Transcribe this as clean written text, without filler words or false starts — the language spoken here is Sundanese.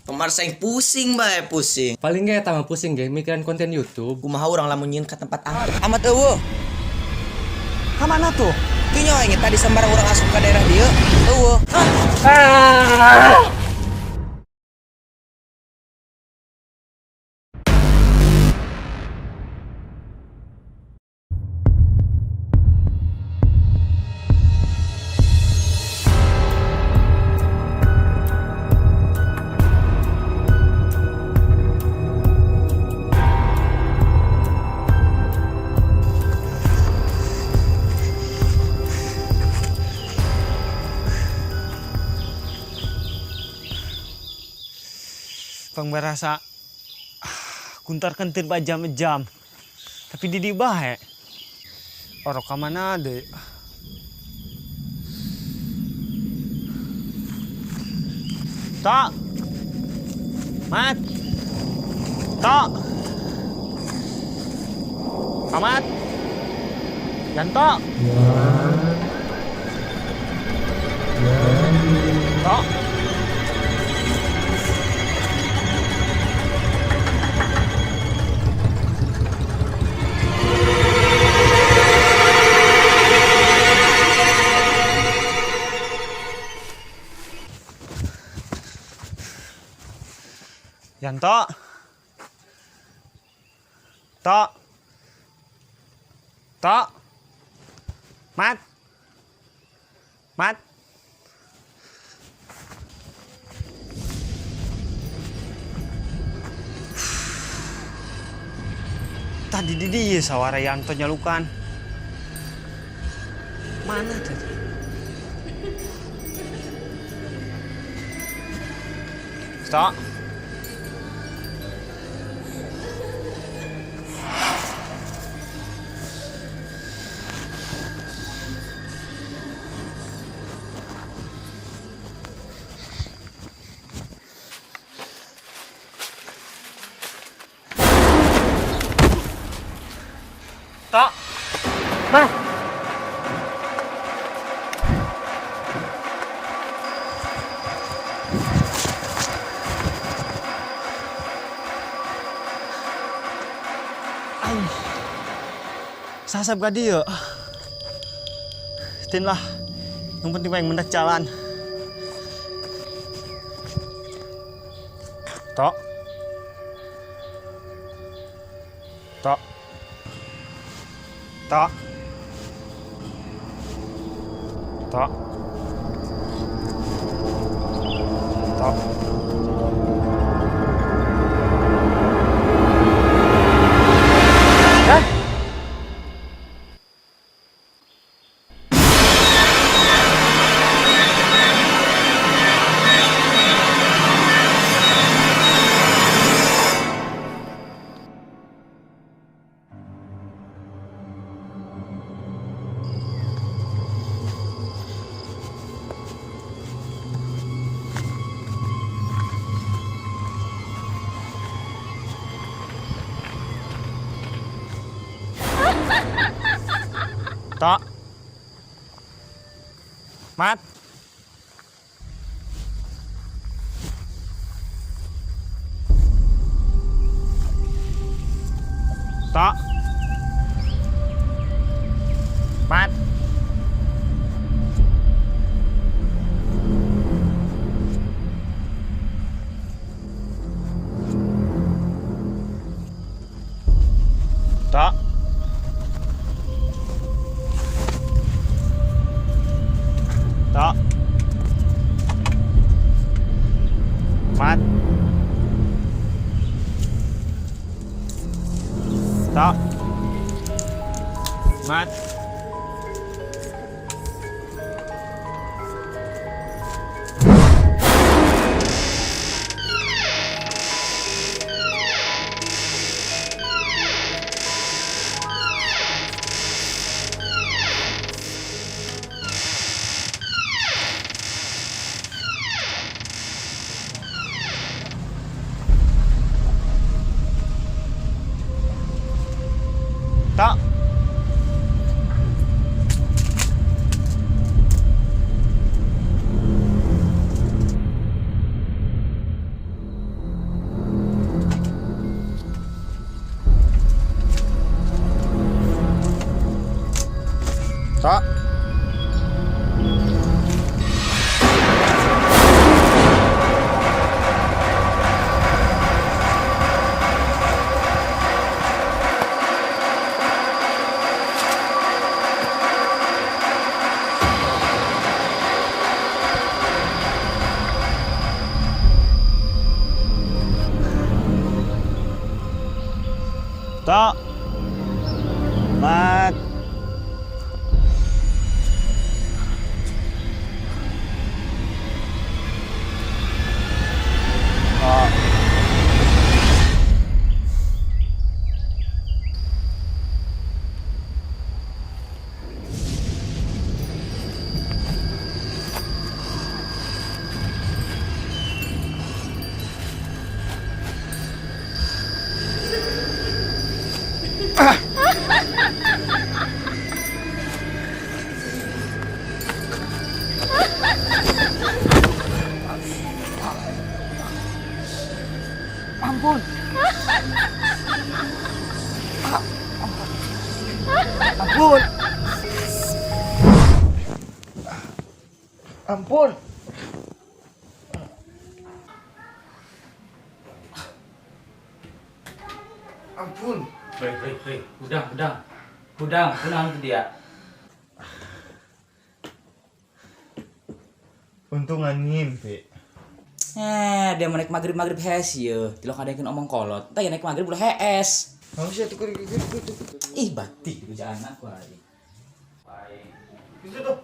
Pemirsa yang pusing bae pusing. Paling ge eta mah pusing ge mikiran konten YouTube. Kumaha urang lamun nyieun ka tempat angker. Amat eueuh. Ka mana tuh? Teu nyaho aing tadi sembarang urang asup ka daerah dieu. Eueuh. Pang berasa kuntar kentir jam-jam. Tapi di bae. Orok ka mana deui? Tok. Mat. Tok. Amat. Yanto. Tok. Yanto. Tok. Tok. Mat. Mat. Tadi di dia sawara Yanto nyalukan. Mana tadi? Tok. Tok. Mat. Sasap ka dieu. Tin lah. Yang penting aing mendak jalan. Tok. Tok. Tok. Tok. Tok. Hah? Tok. Mat. Tok. Mat. Tok. Tok. Mat. Tok. Mat. Tok. Tok. Mat. Tok. Ampun. Ampun. Ampun. Ampun. Hei, hei, hei, hudang, hudang. Hudang, hudang itu dia. Untungan ngimpi. Eh, dia mau naik maghrib maghrib hes ye. Tilok ada yang omong kolot. Entah ya naik maghrib udah hees. Kamu sih tuh Ih, batik kerjaan aku hari. Itu tuh.